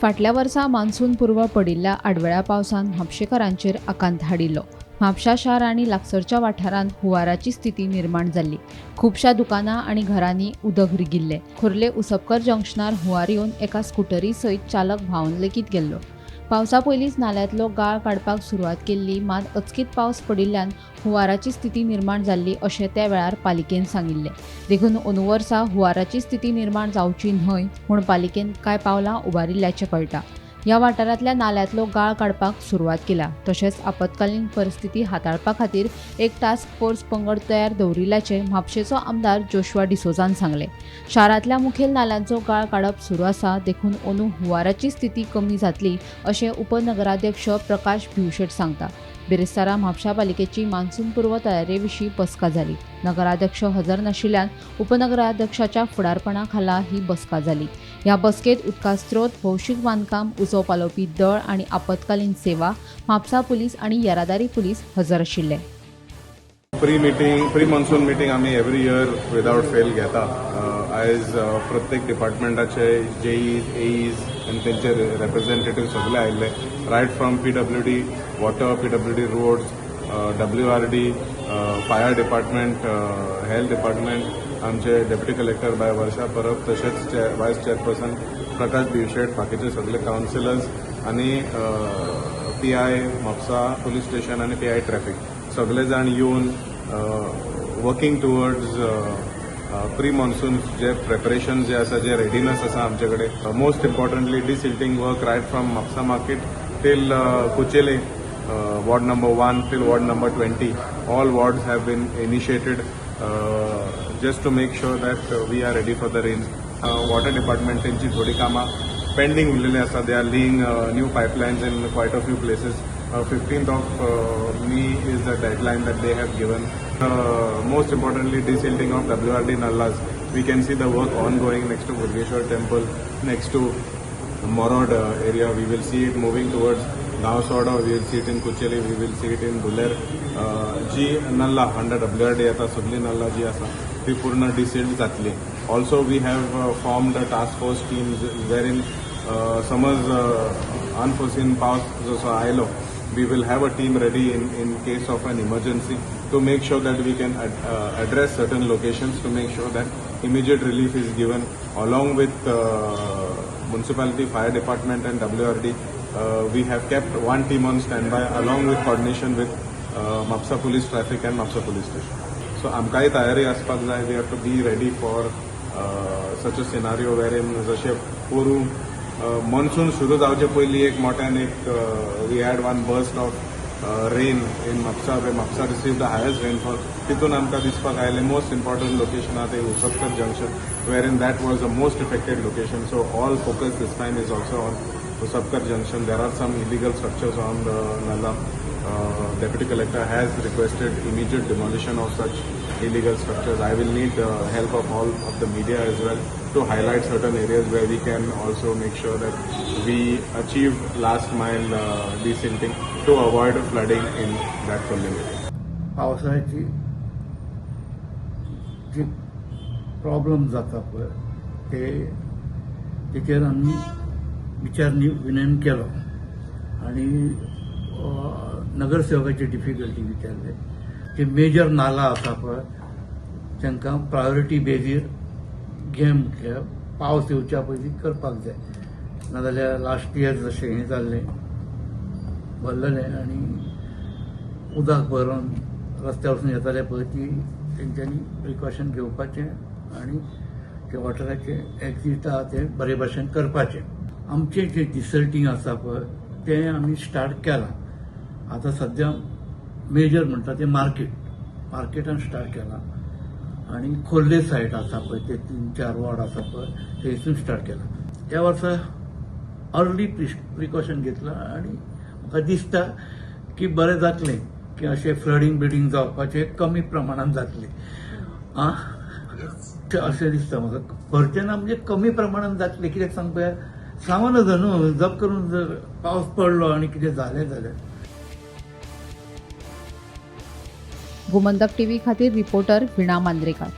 फाटल्या वर्सा मान्सून पूर्व पडिल्ल्या आडवेळ्या पावसान म्हापशेकारांचेर आकांत हाडिल्लो. म्हापशा शार आनी लागसरच्या वाठारांत हुंवाराची स्थिती निर्माण जाल्ली. खुबश्या दुकानां आनी घरांनी उदक रिगिल्लें. खोर्ले उसपकर जंक्शनार हुंवार येवन एका स्कुटरी सयत चालक व्हांवन लेगीत गेल्लो. पावसा पयलींच नाल्यांतलो गाळ काडपाक सुरवात केल्ली, मात अचकीत पावस पडिल्ल्यान हुंवाराची स्थिती निर्माण जाल्ली अशें त्या वेळार पालिकेन सांगिल्लें. देखून अंदू वर्सा हुंवाराची स्थिती निर्माण जावची न्हय म्हूण पालिकेन कांय पावलां उबारिल्ल्याचें कळटा. ह्या वाठारांतल्या नाल्यांतलो गाळ काडपाक सुरवात केल्या. तशेंच आपत्कालीन परिस्थिती हाताळपा खातीर एक टास्क फोर्स पंगड तयार दवरिल्ल्याचें म्हापशेचो आमदार जोशुआ डिसोझान सांगलें. शारांतल्या मुखेल नाल्यांचो गाळ काडप सुरू आसा, देखून अंदू हुंवाराची स्थिती कमी जातली अशें उपनगराध्यक्ष प्रकाश भिवशेट सांगता. बिरेस्तारा म्हापशा पालिकेची मान्सून पूर्व तयारे विशीं बसका जाली. नगराध्यक्ष हजर नाशिल्ल्यान उपनगराध्यक्षाच्या फुडारपणा खाला ही बसका जाली. ह्या बसकेत उदका स्रोत, भौशीक बांदकाम, उजो पालोवपी दळ आनी आपत्कालीन सेवा, म्हापसा पुलीस आनी येरादारी पुलीस हजर आशिल्ले. Pre meeting, pre monsoon meeting आमी एवरी इयर विदावट फेल घेता. आयज प्रत्येक डिपार्टमेंटाचे जेईज, एईज आनी तेंचे रेप्रेझेंटेटिव्ह सगळे आयिल्ले, right from PWD water, PWD roads, WRD, fire department, health department, आमचे डेप्युटी कलेक्टर बाय वर्षा परब, तशेंच वायस चेअरपर्सन प्रकाश भिवशेट, बाकीचे सगळे कावन्सिलर्स आनी पीआय म्हापसा पुलीस स्टेशन आनी पीआय ट्रॅफिक सगळे जाण येवन वर्किंग टुवर्ड्स प्री मॉन्सून जे प्रेपरेशन जे आसा, जे रेडिनस आसा आमचे कडेन, most importantly desilting work right from Mapusa market till Kuchele, ward number 1 till ward number 20, all wards have been initiated just to make sure that we are ready for the rains. Water department तेंची थोडी कामां pending उरलेली आसा. They are laying new pipelines in quite a few places. 15th of May is the deadline that they have given. Most importantly, desilting of WRD nallas. We can see the work ongoing next to Burgeshwar Temple, next to Morod area. We will see it moving towards Gaonsodo. We will see it in Kucheli. We will see it in Duler. जी नल्ला under WRD येता, सगळी नल्ला जी आसा ती पूर्ण डिसिल्ट जातली. Also, we have formed a task force teams wherein समज unforeseen पावस जसो आयलो, we will have a team ready in case of an emergency to make sure that we can address certain locations, to make sure that immediate relief is given. Along with municipality, fire department and WRD, we have kept one team on standby along with coordination with Mapsa Police Traffic and Mapsa Police Station. So आमकांय तयारी आसपाक जाय. We have to be ready for such a scenario wherein जशें पोरूं monsoon सुरू जावचे पयलीं एक मोठ्यान एक we had one burst of rain in Mapusa where Mapusa received the highest rainfall. तितून आमकां दिसपाक आयलें, मोस्ट इम्पॉर्टंट लोकेशन आहा ते Usapkar junction, wherein that was the most affected location. So all focus this time is also on Usapkar Junction. There are some illegal structures on the nala. Deputy Collector has requested immediate demolition of such illegal structures. I will need help of all of the media as well to highlight certain areas where we can also make sure that we achieve last mile desilting to avoid flooding in that Khorlim area. पावसाची जी problem जाता पळय, ते तेचेर आमी विचार विनयन केलो आनी नगरसेवकाची डिफिकल्टी विचारले. ते मेजर नाला आसा पळय, तांकां प्रायोरिटी बेजीर घे, म्हटल्यार पावस येवच्या पयलीं करपाक जाय. नाजाल्यार लास्ट इयर जशें हें जाल्लें, भरलेलें आनी उदक भरून रस्त्यार वचून येताले पळय, ती तेंच्यांनी प्रिकॉशन घेवपाचें आनी ते वॉटराचें एक्झीट आहा तें बरे भाशेन करपाचें. आमचें जें डिसल्टींग आसा पळय, तें आमी स्टार्ट केलां. आतां सद्या मेजर म्हणटा तें मार्केट, मार्केटान स्टार्ट केलां आनी खोर्ले सायड आसा पळय, ते तीन चार वॉर्ड आसा पळय, थंयसून स्टार्ट केलां. त्या वर्सा अर्ली प्रिकॉशन घेतलां आनी म्हाका दिसता की बरें जातलें, की अशें फ्लडींग बिडींग जावपाचें कमी प्रमाणान जातलें आं अशें दिसता म्हाका. भरचें ना म्हणजे कमी प्रमाणान जातलें. कित्याक सांग पळया, सांगू नजो न्हू, जप करून जर पावस पडलो आनी कितें जालें जाल्यार. गोमंतक टीव्ही खातीर रिपोर्टर वीणा मांद्रेकार.